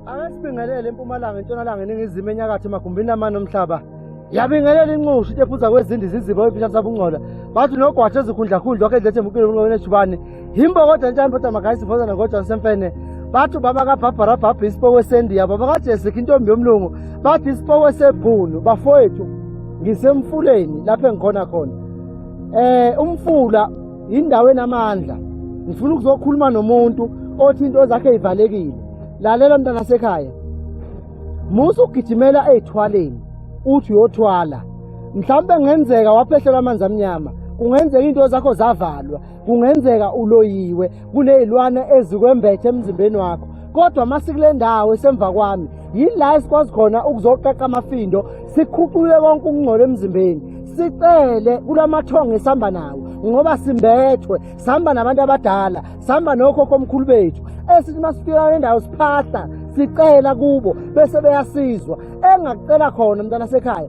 Ake sibingelele empumalanga, entshonalanga, eningizimu, enyakatho, emagumbini amane omhlaba. Yabingelela inxushu into ephuza kwezindi zizibo ibisha sabungcola. Bathi nogwatsha ezikhundlakhundla wakhe edlethe emukile unqobe nejubane. Yimbo kodwa ntshani kodwa magayisi vozana ngojani semfene. Bathi ubaba kaBarbara Bhabha isipoko esendiya, baba kaJessica intombi yomlungu. Bathi isipoko esebhunu bafowethu ngisemfuleni lapho engikhona khona. Umfula indawo enamandla. Ngifuna ukuzokhuluma nomuntu othi into zakhe ivalekile. Lalela mntana sekhaya. Musa ukugijimela ey'thwaleni uthi uyothwala. Mhlawumbe kungenzeka waphehlelwa amanzi amnyama, kungenzeka into zakho zavalwa, kungenzeka uloyiwe, kuney'lwane ezikwembethe emzimbeni wakho. Kodwa masikule ndawo esemva kwami yila esikwazi khona ukuzoqaqa amafindo, sikhucule konke ukungcola emzimbeni, sicele kulamathongo esihamba nawo ngoba simbethwe, sihamba nabantu abadala, sihamba nokhokho omkhulu bethu esithi masifika le ndawo siphahla sicela kubo bese beyasizwa. Engakucela khona mntana sekhaya,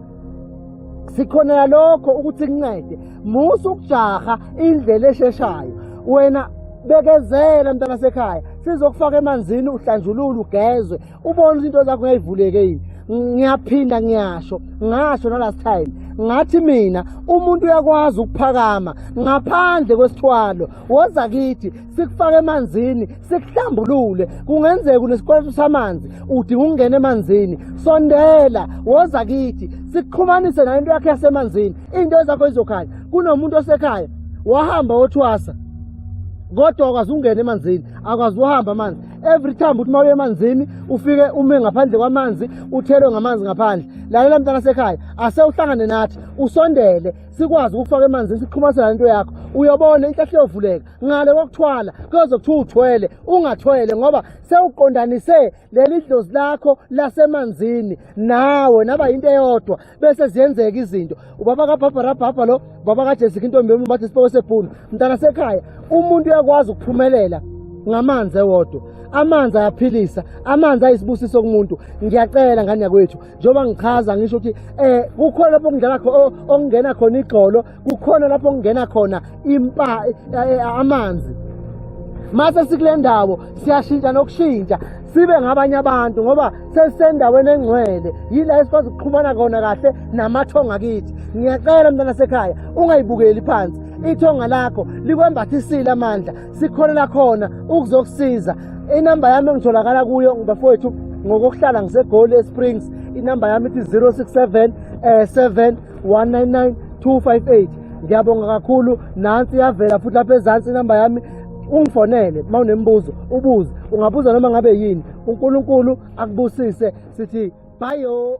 sikhonela lokho ukuthi kuncede. Musa ukujaha indlela esheshayo, wena bekezela mntana sekhaya, sizokufaka emanzini uhlanjulule ugezwe ubone ukuthi into zakho ngeyivuleke yini. Ngiyaphinda ngiyasho, ngasho na last time ngathi mina umuntu uyakwazi ukuphakama ngaphandle kwesithwalo. Woza kithi sikufake emanzini sikuhlambulule. Kungenzeka unesikweletu samanzi, udinga ukungena emanzini, sondela, woza kithi sikuxhumanise nayo into yakho yasemanzini, into zakho izokhanya. Kunomuntu osekhaya wahamba wothwasa kodwa akwazi ukungena emanzini, akwazi uhamba amanzi. Every time uthi uma uye emanzini ufike ume ngaphandle kwamanzi, uthelwe ngamanzi ngaphandle. Lalela mntana sekhaya, ase uhlangane nathi, usondele sikwazi ukufaka emanzini sikuxhumanisela into yakho, uyobona inhlahla iyovuleka. Ngale kokuthwala kuyoze kuthiwa uthwele, ungathwele ngoba sewuqondanise leli dlozi lakho lasemanzini nawe naba yinto eyodwa, bese ziyenzeka izinto. Ubaba kaBhabharabhabha lo, ubaba kaJessica intombi yomuntu, bathi isipoko sebhunu. Mntana sekhaya, umuntu uyakwazi ukuphumelela ngamanzi ewodwa. Amanzi ayaphilisa, amanzi ayisibusiso kumuntu. Ngiyacela ngane yakwethu, njengoba ngichaza ngisho ukuthi kukhona lapho kungena okungena khona igxolo, kukhona lapho kungena khona impa amanzi. Mase sikule ndawo siyashintsha nokushintsha sibe ngabanye abantu ngoba sesisendaweni engcwele, yila esikwazi ukuxhumana khona kahle namathonga kithi. Ngiyacela mntana sekhaya, ungayibukeli phansi ithonga lakho, likwembathisile amandla, sikhonela khona ukuzokusiza. Inamba yami engitholakala kuyo bafowethu ngokokuhlala ngiseGoli eSprings, inamba yami ithi 067 7 199 258. Ngiyabonga kakhulu. Nansi iyavela futhi lapha ezansi inamba yami, ungifonele uma unembuzo, ubuze, ungabuza noma ngabe yini. uNkulunkulu akubusise, sithi bayo.